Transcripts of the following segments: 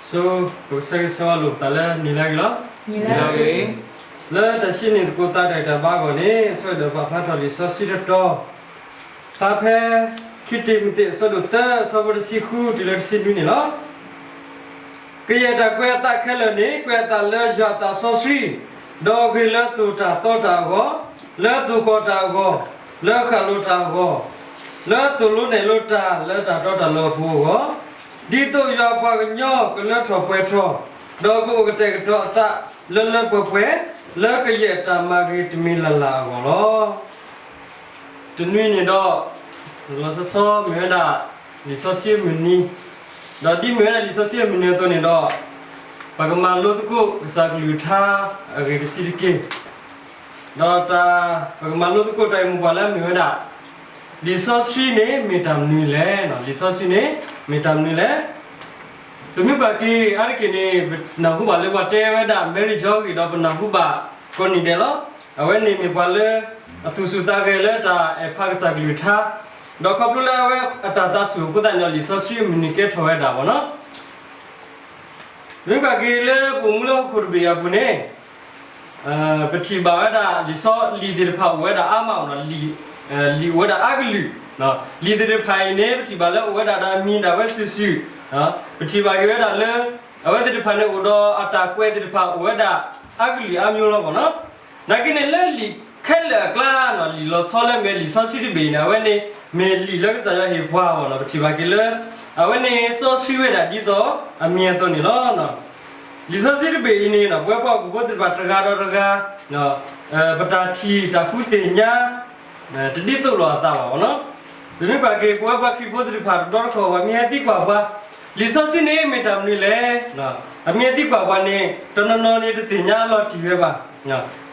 ဆိ ပကဆၢဂ့ၤဆၢဝါလိာ်ပသးလၢနံၤလၢအဂ့ၤလီၤ. လၢတၢ်စံးန့ၣ်သကိးသးတၢ်ဂံၢ်တၢ်ဘါအဂီၢ်န့ၣ် အဆိဒီးပာ်ဖျါထီၣ်လံာ်စီဆှံတတီၤ, ဖျါဖဲခံတံၤမသ့း အဆၢဒိၣ်သၢ အဆၢဖိတဆံဃုတုၤလၢတဆံနွံန့ၣ်လီၤ. ကယဲၢ်တၢ်ကွဲးအသးခဲလၢာ်န့ၣ် ကွဲးအသးလၢယွၤအသးစီဆှံ, ဒီးအဂ့ၤလၢသိၣ်တၢ်သီတၢ်အဂီၢ်, လၢသိၣ်ဃီၣ်တၢ်အဂီၢ်, လၢဃၣ်လိၤတၢ်အဂီၢ်, လၢသိၣ်လိနဲၣ်လိတၢ်လၢတၢ်တီတၢ်လိၤအပူၤအဂီၢ်, ဒ်သိးယွၤအပှၤကညီကလၢထီၣ်ပှဲၤထီၣ်, ဒီးကအိၣ်ကတဲာ်ကတီၤအသးလၢလၢပှဲၤပှဲၤ, လၢကယဲၢ်တၢ်မၤဂ့ၤတမံၤလၢ်လၢ်အဂီၢ်လီၤ. တနွံန့ၣ်ဒီး လီၤဆီဆီမ့ၢ်ဝဲဒၣ် လံာ်စီဆှံအမုၢ်နံၤ, ဒီးဒ်မ့ၢ်ဝဲဒၣ်လံာ်စီဆှံအမုၢ်နံၤအသိးန့ၣ်ဒီး ပကမၤလိသကိးကစၢ်ကလုၢ်ကထါအဂ့ၢ်တဆံးတက့ၢ်. ဒီးတၢ် ပကမၤလိသကိးတၢ်ဂ့ၢ်မိၢ်ပှၢ်လၢအမ့ၢ်ဝဲဒၣ် လံာ်စီဆှံန့ၣ်မ့ၢ်တၢ်မနုၤလဲၣ်, လံာ်စီဆှံန့ၣ်မ့ၢ်တၢ်မနုၤလဲၣ်. ပမ့ၢ်ကွၢ်က့ၤအါတက့ၢ်န့ၣ် ပနၢ်ဟူဘၣ်လၢပှၤတဲဝဲဒၣ် Mary George ဂ့ၢ်ဒီးပနၢ်ဟူဘၣ်ကိးနံၤဒဲးလီၤ. အဝဲန့ၣ်မ့ၢ်ပှၤလၢအသူၣ်ဆူၣ်သးဂဲၤလၢတၢ်အဲၣ်ဖးကစၢ်ကလုၢ်ကထါ, ဒီးခီဖျိလၢအဝဲအတၢ်သးဆူၣ်အဃိသတးန့ၣ်ဒီး လံာ်စီဆှံအမုၢ်နံၤကဲထီၣ်ဝဲဒၣ်ဘၣ်နီၤ. မ့ၢ်ကွၢ်က့ၤလၢပအိၣ်မူလၢဟီၣ်ခိၣ်တဘ့ၣ်အပူၤန့ၣ် ပထံၣ်ဘၣ်ဝဲဒၣ် လံာ်စီလံာ်သ့ၣ်တဖၣ်အိၣ်ဝဲဒၣ်အါမးနီၤ, လံာ်အိၣ်ဝဲဒၣ်အါကလုာ်, လံာ်သ့ၣ်တဖၣ်အံၤန့ၣ် ပထံၣ်ဘၣ်လၢအိၣ်ဝဲဒၣ်ဒီးအမံၤဒၣ်ဝဲစုာ်စုာ်, ပထံၣ်ဘၣ်က့ၤဝဲဒၣ်လၢ အဝဲသ့ၣ်တဖၣ်န့ၣ်အိၣ်ဒီးအတၢ်ကွဲးသ့ၣ်တဖၣ်အိၣ်ဝဲဒၣ်အါကလုာ်အါမျိုးလီၤဘၣ်နီၤ. နာ်က့န့ၣ်လၢလံာ်ခဲလၢာ်အကျါနီၤ လံာ်လီၤဆီလၢမ့ၢ်လံာ်စီဆှံတဘ့ၣ်အံၤန့ၣ် အဝဲန့ၣ်မ့ၢ်လံာ်လၢကစၢ်ယွၤဟ့ၣ်ပှၤအဂီၢ်နီၤ, ပထံၣ်ဘၣ်က့ၤလၢ အဝဲန့ၣ်စီဆှံဝဲဒၣ်ဒ်သိးအမံၤအသိးန့ၣ်လီၤ. လံာ်စီဆှံတဘ့ၣ်အံၤန့ၣ် ပဝဲပှၤဟီၣ်ခိၣ်ဖိသ့ၣ်တဖၣ်တဂၤဒီးတဂၤ ပတၢ်ထံၣ်တၢ်ဃုသ့ၣ်ညါ တဒ်သိးလိာ်အသးဘၣ်နီၤ. ပမ့ၢ်ကွၢ်က့ၤ ပဝဲပှၤခရံာ်ဖိသ့ၣ်တဖၣ်တဒီတခီၣ် ပှၤမ့ၢ်ဟဲသံကွၢ်ပှၤ လံာ်စီဆှံန့ၣ်မ့ၢ်တၢ်မနုၤလဲၣ်. အမ့ၢ်ဟဲသံကွၢ်ပှၤန့ၣ် တနီၤနီၤန့ၣ်တသ့ၣ်ညါအလီၤတံၢ်ဝဲဘၣ်.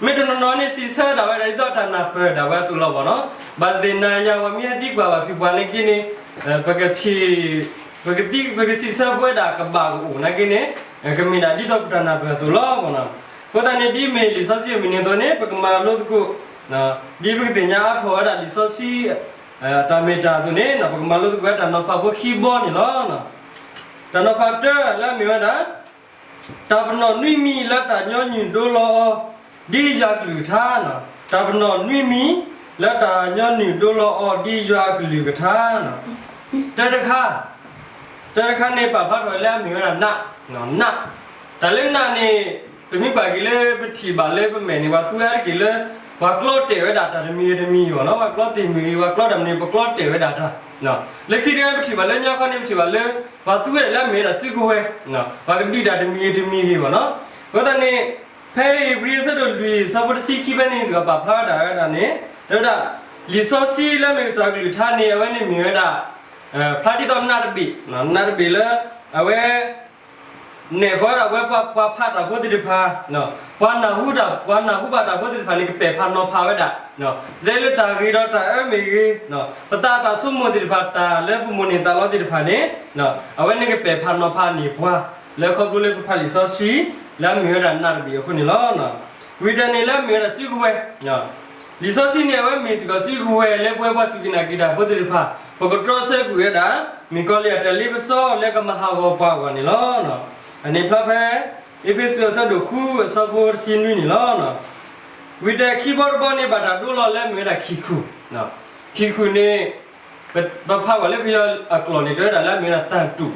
မ့ၢ်တနီၤနီၤန့ၣ်စံးဆၢဒၣ်ဝဲဒၣ်ဒ်သိးတၢ်နၢ်ပၢၢ်ဒၣ်ဝဲအသိးလီၤဘၣ်နီၤ. ဘၣ်သ့ၣ်သ့ၣ်နၤယၤ ပှၤမ့ၢ်ဟဲသံကွၢ်ဘၣ်ဖံးပှၤန့ၣ်က့န့ၣ် ပကဖံး ပကသံ ပကစံးဆၢပဝဲဒၣ်ကဘၣ်ကအိၣ်နာ်က့န့ၣ် ကမ့ၢ်ဒၣ်ဒ်သိးပတၢ်နၢ်ပၢၢ်အသိးလီၤဘၣ်နီၤ. အဃိသတးန့ၣ် ဒ်မ့ၢ်လံာ်စီဆှံအမုၢ်နံၤအသိးန့ၣ် ပကမၤလိသကိး ဒ်ပကသ့ၣ်ညါအါထီၣ်ဝဲဒၣ်လံာ်စီဆှံ တၢ်မ့ၢ်တၢ်အသိးန့ၣ် ပကမၤလိသကိးဝဲတၢ်နီၤဖးဖိခံဘီန့ၣ်လီၤ. တၢ်နီၤဖးတၢလၢအမ့ၢ်ဝဲဒၣ် တၢ်ပနီၣ်နွံမံၤလၢတၢ်ညီနုၢ်ဒိလီၤအီၤ ဒ်ယွၤအကလုၢ်ကထါနီၤ. တၢ်ပနီၣ်နွံမံၤ လၢတၢ်ညီနုၢ်ဒိလီၤအီၤ ဒ်ယွၤအကလုၢ်ကထါနီၤ. တၢတခါ တၢတခါန့ၣ် ပာ်ဖျါထီၣ်လၢအမ့ၢ်ဝဲဒၣ်နး, နး, တၢ်လၢနးန့ၣ် ပမ့ၢ်ကွၢ်က့ၤလၢပထံၣ်ဘၣ်လၢပမဲာ်န့ၣ် ပှၤသူဝဲအါတက့ၢ်လၢ ပှၤကျီတဲာ်ဝဲဒၣ်တၢ်တမံၤဂ့ၤတမံၤဂ့ၤဘၣ်နီၤ, ပှၤကျီသ့ၣ်မုၢ်ဂ့ၤ ပှၤကျီတၢ်မနုၤ ပကျီတဲာ်ဝဲဒၣ်တၢ် လၢခံတခါပထံၣ်ဘၣ်လၢညါခီန့ၣ် ပထံၣ်ဘၣ်လၢ ပှၤသူဝဲဒၣ်လၢအမ့ၢ်ဝဲဒၣ်စုကဝဲၤ, ပှၤကဒုးတၢ်တမံၤဂ့ၤတမံၤဂ့ၤဘၣ်နီၤ. အဃိသတးန့ၣ် ဖဲဧ့ၤဘြံၤအဆၢဒိၣ်လွံၢ် အဆၢဖိတဆံခံဖဲန့ၣ်စ့ၢ်ကီး ပာ်ဖျါဝဲဒၣ်ဝဲဒၣ်န့ၣ် တဲဝဲဒၣ် လံာ်စီဆှံလၢအမ့ၢ်ကစၢ်ကလုၢ်ကထါန့ၣ် အဝဲန့ၣ်မ့ၢ်ဝဲဒၣ် ဖျါဒ်သိးနးတဘ့ၣ်, နးတဘ့ၣ်လၢ အဝဲ နဲၣ်ဃီဝဲဒၣ်ဝဲပှၤဖးတၢ်ဖိသ့ၣ်တဖၣ်, ပှၤနၢ်ဟူတၢ် ပှၤနၢ်ဟူဘၣ်တၢ်ဖိသ့ၣ်တဖၣ်န့ၣ် ကပဲာ်ဖးနီၤဖးဝဲဒၣ်, တဲလၢတၢ်ဂ့ၤဒီးတၢ်အၢမ့ၢ်ဂ့ၤ, ပသးတၢ်ဆိကမိၣ်သ့ၣ်တဖၣ် တၢ်လၢပမိၣ်န့ၢ်သးလီသ့ၣ်တဖၣ်န့ၣ် အဝဲန့ၣ်ကပဲာ်ဖးနီၤဖးန့ၢ်ပှၤ လၢခီဖျိလၢပဖးလံာ်စီဆှံ လၢအမ့ၢ်ဝဲဒၣ်နးတဘ့ၣ်အဃိန့ၣ်လီၤ. ဝံၤတၢ်န့ၣ်လၢအမ့ၢ်ဝဲဒၣ်စုကဝဲၤ လံာ်စီဆှံန့ၣ် အဝဲမ့ၢ်စ့ၢ်ကီးစုကဝဲၤလၢပဝဲပှၤစူၢ်က့ၤနာ်က့ၤတၢ်ဖိသ့ၣ်တဖၣ် ပကတြီဆၢကွံာ်ဝဲဒၣ် မ့ၢ်ကီးလံအတၢ်လ့ပစီလၢကမၤဟးဂီၤပှၤအဂီၢ်န့ၣ်လီၤ. အန့ၣ်ဖျါဖဲ အ့းဖ့းစူးအဆၢဒိၣ်ဃုအဆၢဖိတဆံနွံန့ၣ်လီၤ. ဝံၤတၢ်ခံဘီတဘီန့ၣ် ဘၣ်တၢ်ဒိလီၤလၢအမ့ၢ်ဝဲဒၣ်ခံၣ်ခူၣ်, ခံၣ်ခူၣ်န့ၣ် ပဖးကွၢ်လၢပယီၤအကျိာ်န့ၣ် တဲဝဲဒၣ်လၢအမ့ၢ်ဝဲဒၣ် သံတူ,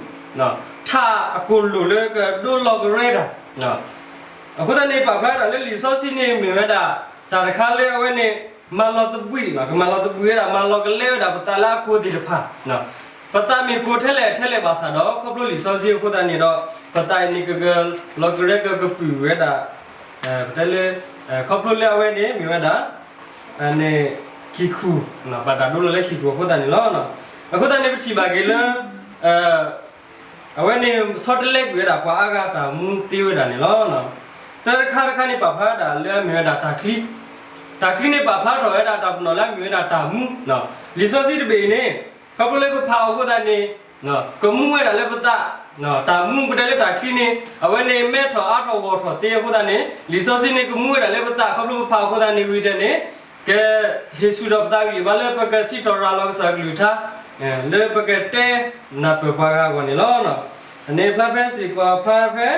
ထးအကိၢ်လိာ်လၢကဒိလီၤကရဲတၢ် အဃိသတးန့ၣ် ပာ်ဖျါဝဲဒၣ်လၢလံာ်စီဆှံန့ၣ်မ့ၢ်ဝဲဒၣ် တၢ်တခါလၢအဝဲန့ၣ် မၤလီၤသဘှံး ကမၤလီၤသဘှံးဝဲဒၣ် မၤလီၤကလဲဝဲဒၣ်ပသးလၢအကိၢ်သ့ၣ်တဖၣ်, ပသးမ့ၢ်ကိၢ်ထဲလဲၣ်ထဲလဲၣ်ဘၣ်ဆၣ်ဒီး ခီဖျိလံာ်စီဆှံအဃိသတးန့ၣ်ဒီး ပသးအံၤန့ၣ်ကကလီၤကရဲကကပုာ်ဝဲဒၣ် ပတဲလၢ ခီဖျိလၢအဝဲန့ၣ်မ့ၢ်ဝဲဒၣ် န့ၣ် ခံၣ်ခူၣ် ဘၣ်တၢ်ဒိလီၤလၢခံၣ်ခူၣ်အဃိသတးန့ၣ်လီၤ. အဃိသတးန့ၣ် ပထံၣ်ဘၣ်က့ၤလၢ အဝဲန့ၣ်ဆီတလဲကွံာ်ဝဲဒၣ်ပှၤအါဂၤတၢ်မူသ့ဝဲဒၣ်န့ၣ်လီၤ. သၢတခါတခါန့ၣ် ပာ်ဖျါဝဲဒၣ်လၢအမ့ၢ်ဝဲဒၣ်တၢ်ချံ, တၢ်ချံန့ၣ်ပာ်ဖျါထီၣ်ဝဲဒၣ်တၢ်ပနီၣ်လၢအမ့ၢ်ဝဲဒၣ်တၢ်မူ, လံာ်စီဆှံတဘ့ၣ်အံၤန့ၣ် ခီဖျိလၢပဖးအီၤအဃိသတးန့ၣ် ကမူဝဲဒၣ်လၢပသး, တၢ်မူပတဲလၢတၢ်ချံန့ၣ် အဝဲန့ၣ်မဲထီၣ်အါထီၣ်ဂီၢ်ထီၣ်သ့အဃိသတးန့ၣ် လံာ်စီဆှံန့ၣ်ကမူဝဲဒၣ်လၢပသး ခီဖျိပဖးအီၤအဃိသတးန့ၣ် ဝံၤတၢ်န့ၣ် ကဟ့ၣ်ဆူၣ်ထီၣ်ပသးဂံၢ်ဘါလၢပကစံးထီၣ်ရၤလီၤကစၢ်ကလုၢ်ကထါ လၢပကတဲနၢ်ပၢၢ်ပှၤဂၤအဂီၢ်န့ၣ်လီၤ. န့ၣ်ဖျါဖဲစ့ၢ်ကီး ဖျါဖဲ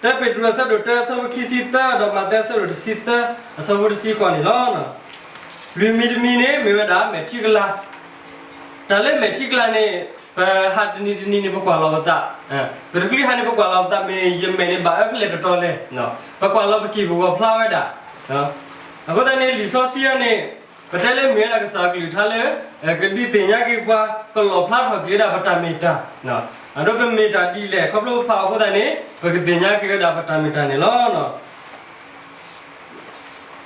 တၢပ့းတရူးအဆၢဒိၣ်တၢအဆၢဖိခံဆံသၢ ဒီးမးသဲအဆၢဒိၣ်တဆံသၢ အဆၢဖိတဆံဃိးန့ၣ်လီၤ. လွံၢ်မံၤတမံၤန့ၣ် မ့ၢ်ဝဲဒၣ်မဲာ်ထံကလၤ တၢ်လၢမဲာ်ထံကလၤန့ၣ် ပဟးတနံၤတနံၤန့ၣ် ပကွၢ်လီၤပသး, ပတချုးဟးန့ၣ် ပကွၢ်လီၤပသး မ့ၢ်ယမဲာ်န့ၣ် ဘၣ်အၢဖဲလဲၣ်တတီၤလဲၣ်, ပကွၢ်လီၤပက့ၢ်ပဂီၤဖျါဝဲဒၣ်. အဃိသတးန့ၣ် လံာ်စီဆှံအံၤန့ၣ် ပတဲလၢမ့ၢ်ဝဲဒၣ်ကစၢ်အကလုၢ်ကထါလၢ ကဒုးသ့ၣ်ညါက့ၤပှၤ ကလီၣ်ဖျါထီၣ်က့ၤဝဲဒၣ်ပတၢ်မ့ၢ်တၢ်, အဒိပမ့ၢ်တၢ်ဒ်လဲၣ် ခီဖျိပဖးအီၤအဃိသတးန့ၣ် ပကသ့ၣ်ညါက့ၤဝဲဒၣ်ပတၢ်မ့ၢ်တၢ်န့ၣ်လီၤ.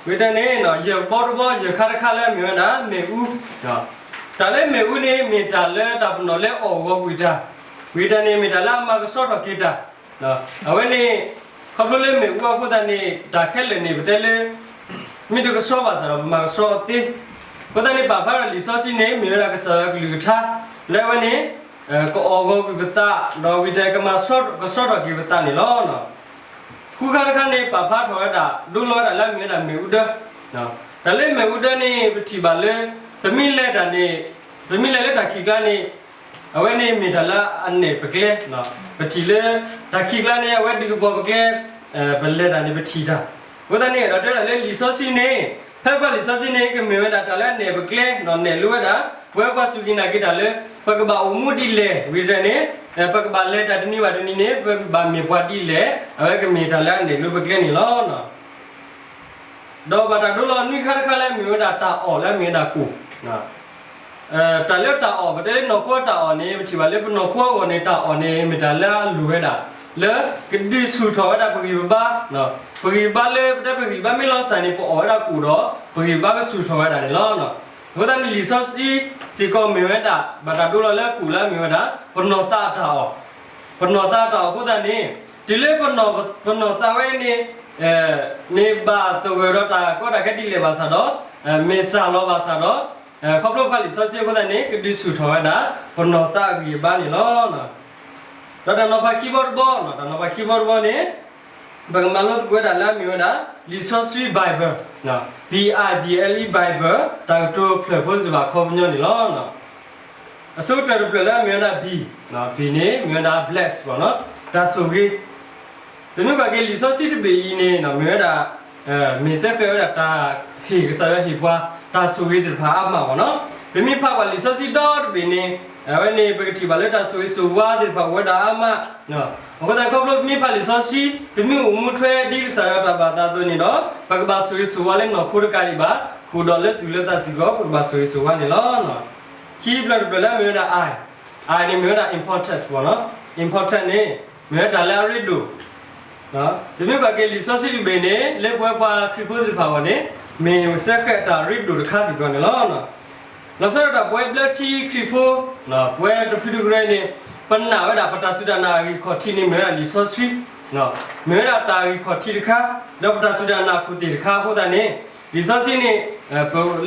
ဝံၤတၢ်န့ၣ် ယဘီတဘီ ယခါတခါလၢအမ့ၢ်ဝဲဒၣ် မ့ၣ်အူ, တၢ်လၢမ့ၣ်အူန့ၣ် မ့ၢ်တၢ်လၢတၢ်ပနီၣ်လၢအီၣ်ဂီၤကွံာ်တၢ်, ဝံၤတၢ်န့ၣ် မ့ၢ်တၢ်လၢအမၤကဆှီထီၣ်က့ၤတၢ်, အဝဲန့ၣ် ခီဖျိလၢမ့ၣ်အူအဃိသတးန့ၣ် တၢ်ခဲလၢာ်န့ၣ် ပတဲလၢ မ့ၢ်တကဆှီဘၣ်ဆၣ်ဒီး ပမၤကဆှီအီၤသ့, အဃိသတးန့ၣ် ပာ်ဖျါဒီးလံာ်စီဆှံန့ၣ် မ့ၢ်ဝဲဒၣ်ကစၢ်ယွၤအကလုၢ်ကထါ လၢအဝဲန့ၣ် ကအီၣ်ဂီၤကွံာ်ပသး ဒီးဝံၤတၢ်ကမၤကဆှီထီၣ်က့ၤပသးန့ၣ်လီၤ. ဃုခါတခါန့ၣ် ပာ်ဖျါထီၣ်ဝဲဒၣ် ဒိလီၤဝဲဒၣ်လၢအမ့ၢ်ဝဲဒၣ်မ့ၣ်အူဒၢ, တၢ်လၢမ့ၣ်အူဒၢန့ၣ် ပထံၣ်ဘၣ်လၢ ပမ့ၢ်လဲၤတၢ်န့ၣ် ပမ့ၢ်လဲၤလၢတၢ်ခံးကျါန့ၣ် အဝဲန့ၣ်မ့ၢ်တၢ်လၢအနဲၣ်ပကျဲ, ပထံၣ်လၢ တၢ်ခံးကျါန့ၣ် အဝဲဒုးကပီၤပကျဲ, ပလဲၤတၢ်န့ၣ် ပထံၣ်တၢ်, အဃိသတးန့ၣ် အဲၣ်ဒိးတဲဒၣ်လၢလံာ်စီဆှံန့ၣ် ဖဲပှၤလံာ်စီဆှံန့ၣ် ကမ့ၢ်ဝဲဒၣ်တၢ်လၢအနဲၣ်ပကျဲ နဲၣ်လိဝဲဒၣ် ပဝဲပှၤစူၢ်က့ၤနာ်က့ၤတၢ်လၢ ပကဘၣ်အိၣ်မူဒ်လဲၣ် ဝံၤတၢ်န့ၣ် ပကဘၣ်လဲၤတၢ်တနံၤဘၣ်တနံၤန့ၣ် ပဘၣ်မ့ၢ်ပှၤဒ်လဲၣ် အဝဲကမ့ၢ်တၢ်လၢအနဲၣ်လိပကျဲန့ၣ်လီၤ. ဒီးဘၣ်တၢ်ဒိလီၤနွံခါတခါလၢအမ့ၢ်ဝဲဒၣ်တၢ်အီၣ်လၢအမ့ၢ်ဝဲဒၣ်ကိၣ်, တၢ်လၢတၢ်အီၣ် ပတဲလၢနီၢ်ခိတၢ်အီၣ်န့ၣ် ပထံၣ်ဘၣ်လၢပနီၢ်ခိအဂီၢ်န့ၣ် တၢ်အီၣ်န့ၣ် မ့ၢ်တၢ်လၢအလိၣ်ဝဲဒၣ် လၢကဒုးဆူၣ်ထီၣ်ဝဲဒၣ်ပဂံၢ်ပဘါ, ပဂံၢ်ဘါလၢ ပတဲပဂံၢ်ဘါမ့ၢ်လီၤစၢ်န့ၣ် ပအီၣ်ဝဲဒၣ်ကိၣ်ဒီး ပဂံၢ်ဘါကဆူၣ်ထီၣ်ဝဲဒၣ်န့ၣ်လီၤ. အဃိသတးန့ၣ် လံာ်စီဆှံစ့ၢ်ကီးမ့ၢ်ဝဲဒၣ် ဘၣ်တၢ်ဒိလီၤလၢကိၣ်လၢအမ့ၢ်ဝဲဒၣ် ပနီၢ်သးအတၢ်အီၣ်, ပနီၢ်သးအတၢ်အီၣ်အဃိသတးန့ၣ် တုၤလၢပနီၢ်သးဝဲန့ၣ် မ့ၢ်ဘၣ်သဂၢၢ်ဒီးတၢ်ကီတၢ်ခဲဒ်လဲၣ်ဘၣ်ဆၣ်ဒီး မ့ၢ်စၢ်လီၤဘၣ်ဆၣ်ဒီး ခီဖျိပဖးလံာ်စီဆှံအဃိသတးန့ၣ် ကဒုးဆူၣ်ထီၣ်ဝဲဒၣ် ပနီၢ်သးအဂံၢ်အဘါန့ၣ်လီၤ. ဒီးတၢ်နီၤဖးခံဘီတဘီ, တၢ်နီၤဖးခံဘီတဘီန့ၣ် ပကမၤလိသကိးဝဲဒၣ်လၢအမ့ၢ်ဝဲဒၣ် လံာ်စီဆှံ Bible, B I B L E Bible တၢ်ကတိၤဖျၢၣ်ဖိသ့ၣ်တဖၣ်အခီပညီန့ၣ်လီၤ. အဆိကတၢၢ်တဖျၢၣ်လၢအမ့ၢ်ဝဲဒၣ် B, B န့ၣ် မ့ၢ်ဝဲဒၣ် bless တၢ်ဆိၣ်ဂ့ၤ, ပမ့ၢ်ကွၢ်က့ၤလံာ်စီဆှံတဘ့ၣ်အံၤန့ၣ် မ့ၢ်ဝဲဒၣ် မ့ၢ်စဲဃဲးဝဲဒၣ်တၢ်ဟ့ၣ်ကစၢ်ယွၤဟ့ၣ်ပှၤ တၢ်ဆိၣ်ဂ့ၤသ့ၣ်တဖၣ်အါမးဘၣ်နီၤ. ပမ့ၢ်ဖးကွၢ်လံာ်စီဆှံဒီတဘ့ၣ်န့ၣ် အဝဲန့ၣ် ပကထံၣ်ဘၣ်လၢတၢ်ဆိၣ်ဂ့ၤဆိၣ်ဝါသ့ၣ်တဖၣ်အိၣ်ဝဲဒၣ်အါမး, အဃိသတးခီဖျိပမ့ၢ်ဖးလံာ်စီဆှံ ပမ့ၢ်အိၣ်မူထွဲဒ်ကစၢ်ယွၤတၢ်ဘၣ်သးအသိးန့ၣ်ဒီး ပကဘၣ်ဆိၣ်ဂ့ၤဆိၣ်ဝါလၢနီၢ်ခိတကးဒံးဘၣ်, ဃုာ်ဒီးလၢသူၣ်လၢသးစ့ၢ်ကီး ပကဘၣ်ဆိၣ်ဂ့ၤဆိၣ်ဝါန့ၣ်လီၤ. ခံဖျၢၣ်တဖျၢၣ်လၢအမ့ၢ်ဝဲဒၣ် I, I န့ၣ်မ့ၢ်ဝဲဒၣ် importance ဘၣ်နီၤ. Important န့ၣ် မ့ၢ်ဝဲတၢ်လၢအရ့ဒိၣ် ပမ့ၢ်ကွၢ်က့ၤလံာ်စီဆှံတဘ့ၣ်န့ၣ် လၢပဝဲပှၤခရံာ်ဖိသ့ၣ်တဖၣ်အဂီၢ်န့ၣ် မ့ၢ်စဲဃဲးတၢ်ရ့ဒိၣ်တခါစ့ၢ်ကီးန့ၣ်လီၤ. လီၤဆီဒၣ်တၢ်ပဝဲဘျၢထံခရံာ်ဖိ ပဝဲတဖုတကရၢန့ၣ် ပနာ်ဝဲဒၣ်ပတၢ်စူၢ်တၢ်နာ်အဂံၢ်ခီၣ်ထံးန့ၣ် မ့ၢ်ဝဲဒၣ်လံာ်စီဆှံ, မ့ၢ်ဝဲဒၣ်တၢ်ဂံၢ်ခီၣ်ထံးတခါ, ဒီးပတၢ်စူၢ်တၢ်နာ်ခိၣ်သ့ၣ်တခါအဃိသတးန့ၣ် လံာ်စီဆှံန့ၣ်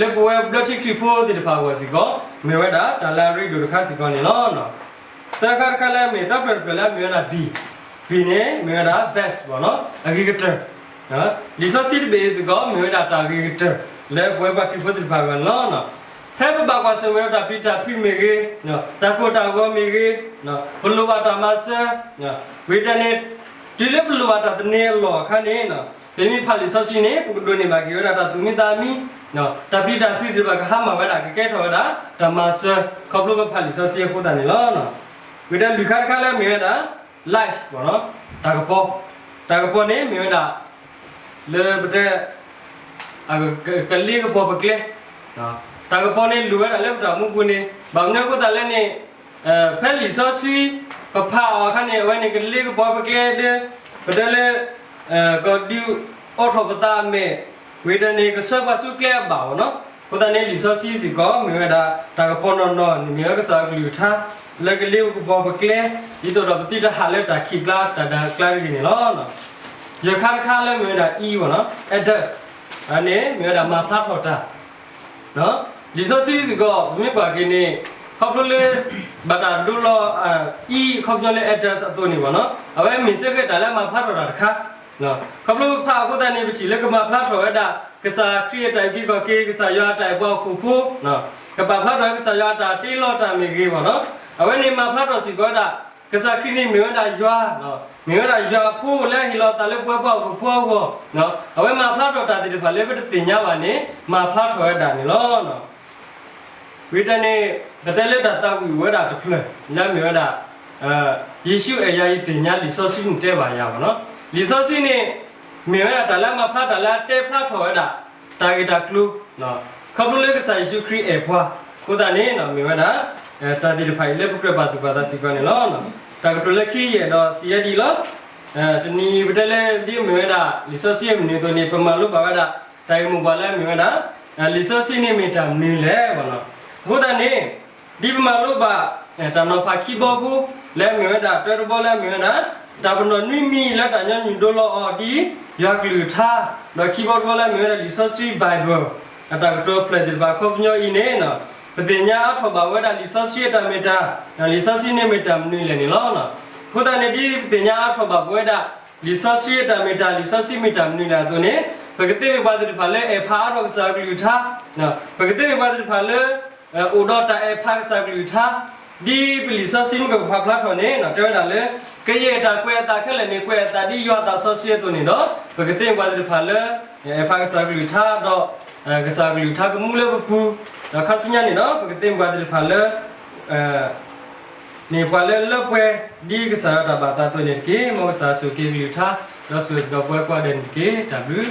လၢပဝဲဘျၢထံခရံာ်ဖိသ့ၣ်တဖၣ်အဂီၢ်စ့ၢ်ကီး မ့ၢ်ဝဲဒၣ်တၢ်လၢအရ့ဒိၣ်တခါစ့ၢ်ကီးန့ၣ်လီၤ. သၢခါတခါလၢအမ့ၢ် သၢဖျၢၣ်တဖျၢၣ်လၢအမ့ၢ်ဝဲဒၣ် B, B န့ၣ် မ့ၢ်ဝဲဒၣ် best ဘၣ်နီၤ အဂ့ၤကတၢၢ်, လံာ်စီဆှံတဘ့ၣ်အံၤစ့ၢ်ကီး မ့ၢ်ဝဲဒၣ်တၢ်ဂ့ၤကတၢၢ် လၢပဝဲပှၤခရံာ်ဖိသ့ၣ်တဖၣ်အဂီၢ်န့ၣ်လီၤ. ဖဲပဘၣ်ကွၢ်ဆၢၣ်မဲာ်ဒီးတၢ်ပျံၤတၢ်ဖုးမ့ၢ်ဂ့ၤ, တၢ်ကိၢ်တၢ်ဂီၤမ့ၢ်ဂ့ၤ, ပလိၣ်ဘၣ်တၢ်မၤစၢၤ, ဝံၤတၢ်န့ၣ် တုၤလၢပလိၣ်ဘၣ်တၢ်သန့ၤအလီၢ်အခါန့ၣ် ပမ့ၢ်ဖးလံာ်စီဆှံန့ၣ် ပကဒိးန့ၢ်ဘၣ်က့ၤဝဲဒၣ်တၢ်သူၣ်မံသးမံ, တၢ်ပျံၤတၢ်ဖုးသ့ၣ်တဖၣ်ကဟါမၢ်ဝဲဒၣ် ကကဲထီၣ်ဝဲဒၣ် တၢ်မၤစၢၤ ခီဖျိပဖးလံာ်စီဆှံအဃိသတးန့ၣ်လီၤ. ဝံၤတၢ်လွံၢ်ခါတခါလၢအမ့ၢ်ဝဲဒၣ် light တၢ်ကပီၤ, တၢ်ကပီၤန့ၣ်မ့ၢ်ဝဲဒၣ် လၢပတဲ ကလ့ကပီၤပကျဲ, တၢ်ကပီၤန့ၣ်လိၣ်ဝဲဒၣ်လၢပတၢ်မူပူၤန့ၣ် ဘၣ်မနုၤအဃိသတးလဲၣ်န့ၣ် ဖဲလံာ်စီဆှံ ပဖးအီၤအခါန့ၣ် အဝဲန့ၣ်ကလ့ကပီၤပကျဲလၢ ပတဲလၢ ကဒုးအိးထီၣ်ပသးအမဲာ်, ဝံၤတၢ်န့ၣ် ကဆှၢပှၤဆူကျဲအဘၣ်ဘၣ်နီၤ. အဃိသတးန့ၣ် လံာ်စီဆှံစ့ၢ်ကီး မ့ၢ်ဝဲဒၣ် တၢ်ကပီၤနီၢ်နီၢ်န့ၣ် မ့ၢ်ဝဲကစၢ်အကလုၢ်ကထါ လၢကလ့ကပီၤပကျဲ ဒ်သိးဒီးပသုတဟးလၢတၢ်ခံးကျါ တၢ်ဒၢးကျါတဂ့ၤန့ၣ်လီၤ. ယဲၢ်ခါတခါလၢမ့ၢ်ဝဲဒၣ် E ဘၣ်နီၤ elders န့ၣ် မ့ၢ်ဝဲဒၣ်မၤဖျါထီၣ်တၢ် လံာ်စီဆှံစ့ၢ်ကီး ပမ့ၢ်ကွၢ်က့ၤန့ၣ် ခီဖျိလၢ ဘၣ်တၢ်ဒိလီၤ E အခီပညီလၢ elders အသိးန့ၣ်ဘၣ်နီၤ အဝဲမ့ၢ်စ့ၢ်ကီးတၢ်လၢအမၤဖျါထီၣ်တၢ်တခါ ခီဖျိပဖးအဃိသတးန့ၣ် ပထံၣ်လၢကမၤဖျါထီၣ်ဝဲဒၣ် ကစၢ်ခရံာ်အတၢ်အုၣ်က့ၤခီၣ်က့ၤ ကစၢ်ယွၤအတၢ်အဲၣ်ပှၤဟီၣ်ခိၣ်ဖိ ကပာ်ဖျါထီၣ်ဝဲကစၢ်ယွၤအတၢ်တ့လီၤတၢ်မ့ၢ်ဂ့ၤဘၣ်နီၤ အဝဲန့ၣ်မၤဖျါထီၣ်စ့ၢ်ကီးဝဲဒၣ် ကစၢ်ခရံာ်န့ၣ်မ့ၢ်ဝဲဒၣ်ယွၤ, မ့ၢ်ဝဲဒၣ်ယွၤအဖိလၢအဟ့ၣ်လီၤအသးလၢပဝဲပှၤဟီၣ်ခိၣ်ဖိအဂီၢ်, အဝဲမၤဖျါထီၣ်တၢ်သ့ၣ်တဖၣ်လၢပတသ့ၣ်ညါဘၣ်န့ၣ် မၤဖျါထီၣ်ဝဲဒၣ်န့ၣ်လီၤ. ဝံၤတၢ်န့ၣ် ပတဲလၢတၢ်သးဝံၣ်အိၣ်ဝဲဒၣ်တဖျၢၣ် လၢအမ့ၢ်ဝဲဒၣ် ယ့ၣ်ၡူးအဲၣ်ယၤအံၤသ့ၣ်ညါ လံာ်စီဆှံန့ၣ်တဲဘၣ်ယၤဘၣ်နီၤ. လံာ်စီဆှံန့ၣ် မ့ၢ်ဝဲဒၣ်တၢ်လၢအမၤဖျါ တၢ်လၢအတဲဖျါထီၣ်ဝဲဒၣ် တၢ်ဂ့ၢ်တၢ်ကျိၤ ခီဖျိလၢကစၢ်ယ့ၣ်ၡူးခရံာ်အဲၣ်ပှၤ အဃိသတးန့ၣ် မ့ၢ်ဝဲဒၣ် တၢ်သ့ၣ်တဖၣ်အံၤလၢပကြၢးပာ်သူၣ်ပာ်သးစ့ၢ်ကီးန့ၣ်လီၤ. တၢ်ကတိၤလၢခံယဲၢ်ဒီးစံးယဲဒ်အံၤလီၤ. တနံၤအံၤပတဲလၢဒ်အမ့ၢ်ဝဲဒၣ် လံာ်စီဆှံအမနုၤအသိးန့ၣ် ပမၤလိဘၣ်ဝဲဒၣ် တၢ်ဂ့ၢ်မိၢ်ပှၢ်လၢအမ့ၢ်ဝဲဒၣ် လံာ်စီဆှံန့ၣ်မ့ၢ်တၢ်မနုၤလဲၣ်ဘၣ်နီၤ. အဃိသတးန့ၣ် ဒ်ပမၤလိဘၣ် တၢ်နီၤဖးခံဘီဖိ လၢအမ့ၢ်ဝဲဒၣ် တၢတဘီလၢအမ့ၢ်ဝဲဒၣ် တၢ်ပနီၣ်နွံမံၤလၢတၢ်ညီနုၢ်ဒိလီၤအီၤဒ် ယွၤကလုၢ်ကထါ, ဒီးခံဘီတဘီလၢအမ့ၢ်ဝဲဒၣ်လံာ်စီဆှံ Bible အတၢ်ကတိၤဖျၢၣ်သ့ၣ်တဖၣ်အခီပညီအံၤန့ၣ် ပသ့ၣ်ညါအါထီၣ်ဘၣ်ဝဲဒၣ်လံာ်စီဆှံအတၢ်မ့ၢ်တၢ်, လံာ်စီဆှံန့ၣ်မ့ၢ်တၢ်မနုၤလဲၣ်န့ၣ်လီၤ. အဃိသတးန့ၣ် ဒ်ပသ့ၣ်ညါအါထီၣ်ဘၣ်ပဝဲဒၣ် လံာ်စီဆှံအတၢ်မ့ၢ်တၢ် လံာ်စီဆှံမ့ၢ်တၢ်မနုၤလဲၣ်အသိးန့ၣ် ပကသ့မ့ၢ်ပှၤသ့ၣ်တဖၣ်လၢအဲၣ်ဖးအါထီၣ်ကစၢ်အကလုၢ်ကထါ, ပကသ့မ့ၢ်ပှၤသ့ၣ်တဖၣ်လၢ အိၣ်ဒီးတၢ်အဲၣ်ဖးကစၢ်အကလုၢ်ကထါ, ဒ်ပလံာ်စီဆှံမ့ၢ်ကဖးဖျါထီၣ်န့ၣ် တဲဝဲဒၣ်လၢ ကယဲၢ်တၢ်ကွဲးအသးခဲလၢာ်န့ၣ် ကွဲးအသးဒ်ယွၤအသးစီဆှံအသိးန့ၣ်ဒီး ပကသ့မ့ၢ်ပှၤသ့ၣ်တဖၣ်လၢ အဲၣ်ဖးကစၢ်အကလုၢ်ကထါ ဒီး ကစၢ်အကလုၢ်ကထါကမူလၢပပူၤ, ဒီးခါဆူညါန့ၣ်ဒီး ပကသ့မ့ၢ်ပှၤသ့ၣ်တဖၣ်လၢ မ့ၢ်ပှၤလၢလၢပှဲၤ ဒ်ကစၢ်ယွၤတၢ်ဘၣ်သးအသိးန့ၣ်တက့ၢ်. မ်ကစၢ်ဆိၣ်ဂ့ၤက့ၤကလုၢ်ကထါ ဒီးဆိၣ်ဂ့ၤစ့ၢ်ကီးပဝဲကိးဂၤဒဲးန့ၣ်တက့ၢ်. တၢ်ဘျုး